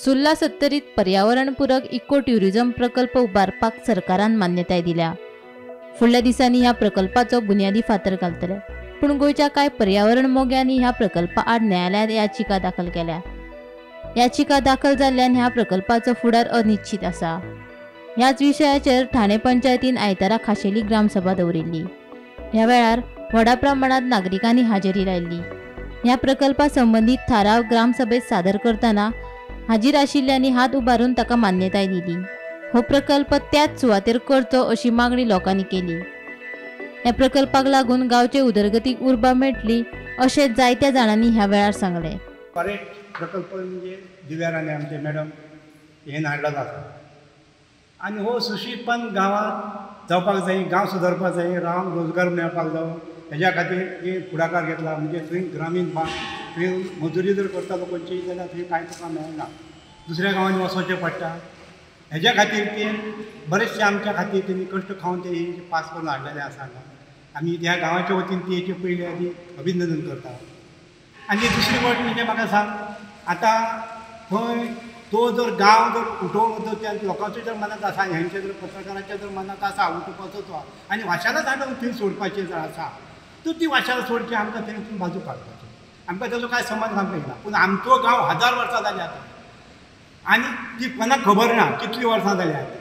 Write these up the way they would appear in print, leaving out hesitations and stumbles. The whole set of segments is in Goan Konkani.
सुर्ला सत्तरीत पर्यावरणपूरक इको ट्युरिझम प्रकल्प उबारपाक सरकारान मान्यताय दिल्या. फुडल्या दिसांनी ह्या प्रकल्पाचो बुन्यादी फातर घालतले. पूण गोंयच्या कांय पर्यावरण मोग्यांनी ह्या प्रकल्पा आड न्यायालयांत याचिका दाखल केल्या. याचिका दाखल जाल्ल्यान ह्या प्रकल्पाचो फुडार अनिश्चित आसा. ह्याच विशयाचेर ठाणे पंचायतीन आयतारा खाशेली ग्रामसभा दवरिल्ली. ह्या वेळार व्हडा प्रमाणात नागरिकांनी हाजेरी लायल्ली. ह्या प्रकल्पा संबंदीत थाराव ग्रामसभेत सादर करतना हाजीर आशिल्ल्यांनी हात उबारून ताका मान्यताय दिली. हो प्रकल्प त्याच सुवातेर करचो अशी मागणी लोकांनी केली. ह्या प्रकल्पाक लागून गांवचे उदरगतीक उर्बा मेळटली अशें जायत्या जाणांनी ह्या वेळार सांगलें. फॉरेस्ट प्रकल्प म्हणजे दिव्याराने आमचे मॅडम हें हाडलेलो आसा आनी हो सुशीलपण गांवांत जावपाक जाय, गांव सुदारपाक जाय, रावन रोजगार मेळपाक जावो हेज्या खातीर हे फुडाकार घेतला. म्हणजे थंय ग्रामीण भाग थंय मजुरी जर करता लोकांची जाल्यार थंय कांय तुका मेळना, दुसऱ्या गांवांनी वचोवचें पडटा. हेज्या खातीर ते बरेचशे आमच्या खातीर तेणी कश्ट खावन ते हे पास करून हाडलेले आसा. आमी ह्या गांवाच्या वतीन ती हेचे पयले आदी अभिनंदन करता. आनी दुसरी गोश्ट म्हणजे म्हाका सांग, आतां थंय तो जर गांव जर उठोवन जर त्या लोकांचो जर मनांत आसा, हेंच्या जर पत्रकारांच्या जर मनांत आसा उठोवपाचो तो आनी वाशालाच हाडून थंय सोडपाचें जर आसा तर ती वाशाला सोडची, आमकां थंयसून बाजू काडपाची, आमकां ताजो कांय समज आमकां येना. पूण आमचो गांव 1000 वर्सां जाली आतां आनी ती कोणाक खबर ना कितलीं वर्सां जाली आतां.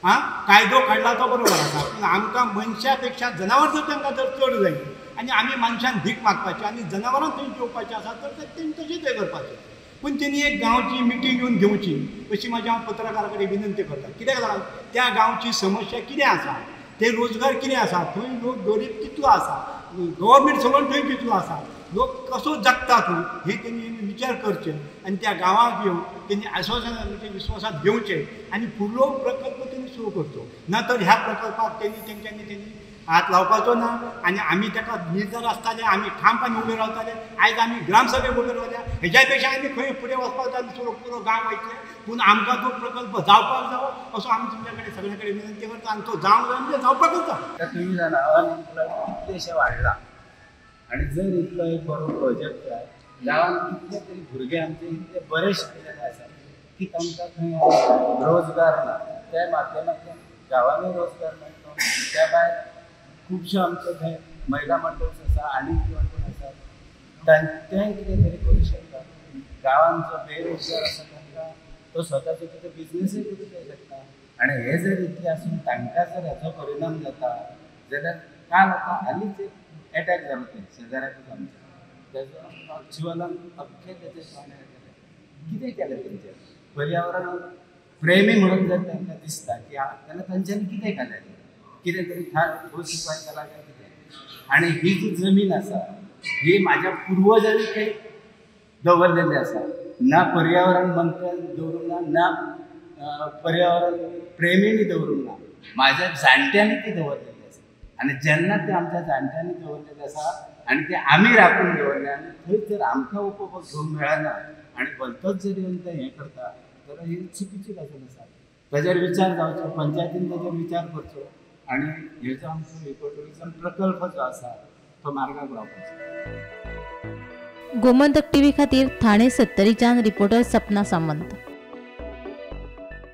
आं, कायदो काडला तो बरोबर आसा, पूण आमकां मनशा पेक्षा जनावर जर तांकां जर चड जाय आनी आमी मनशान भीक मागपाची आनी जनावरां थंय जेवपाचें आसा तर तेणी तशेंच हें करपाचें. पूण तेणी एक गांवची मिटींग येवन घेवची अशी म्हाजी हांव पत्रकारा कडेन विनंती करता. कित्याक लागून त्या गांवची समस्या कितें आसा, ते रोजगार कितें आसा, थंय लोक गरीब कितलो आसा, गव्हर्मेंट सर्वंट थंय कितलो आसा, लोक कसो जगता थंय, हें तेणी विचार करचे आनी त्या गांवाक येवन तेणी आश्वासना म्हणजे विश्वासात घेवचें आनी फुडलो प्रकल्प तेणी सुरू करचो. ना तर ह्या प्रकल्पाक तेणी तेंच्यांनी तेणी हात लावपाचो ना आनी आमी ताका निर्धार आसताले, आमी ठामपणान उबे रावताले. आयज आमी ग्रामसभेक उबे रावल्या, हेज्या पेक्षा आमी खंय फुडें वचपाक जाय आनी पुरो गांव वयतले. पूण आमकां तो प्रकल्प जावपाक जावो असो आमी तुमच्या कडेन सगळ्या कडेन विनंती करता आनी तो जावंक जाय म्हणजे जावपाकच जाय. तुमी जाणा अनएम्प्लॉयड कितलेशे वाडला आनी जर इतलो एक बरो प्रोजेक्ट जाय, गांवांत कितले तरी भुरगे आमचे इतले बरे शिकलेले आसा की तांकां खंय रोजगार ना, त्या माध्यमांतल्यान गांवांनी रोजगार मेळटलो. त्या भायर खुबशे आमचे थंय महिला मंडळ आसा आनी कोण कोण आसा तें कितें तरी करूं शकता. गांवांत जो बेरोजगार आसा तांकां तो स्वताचो कितें बिजनसूय करूंक शकता. आनी हे जर इतले आसून तांकां जर हाचो परिणाम जाता जाल्यार काल आतां हालींच एक एटॅक जालो थंय शेजाऱ्याकूच आमच्या, तेजो अक्चुअलान अख्खें तेजें शेणें गेलें. कितें केलें तेंचें पर्यावरण प्रेमी म्हणून जर तांकां दिसता की जाल्यार तांच्यांनी कितें केलें, कितें तरी ठोस उपाय केला काय कितें. आनी ही जी जमीन आसा ही म्हाज्या पुर्वजांनी थंय दवरलेली आसा, ना पर्यावरण मंत्र्यान दवरूंक ना, ना पर्यावरण प्रेमींनी दवरूंक ना, म्हाज्या जाणट्यांनी ती दवरलेली आसा. आनी जेन्ना ते आमच्या जाणट्यांनी दवरलेले आसा आनी ते आमी राखून दवरले आनी थंय जर आमकां उपभोग घेवंक मेळना आनी भलतोच जर येवन ते हें करता जाल्यार ही चुकीची गजाल आसा. ताजेर विचार जावचो, पंचायतीन ताजेर विचार करचो आनी हे जो आमचो इको ट्युरिजम प्रकल्प जो आसा तो मार्गाक लावपाचो. गोमंतक टीव्ही खातीर ठाणे सत्तरीच्यान रिपोर्टर सपना सामंत.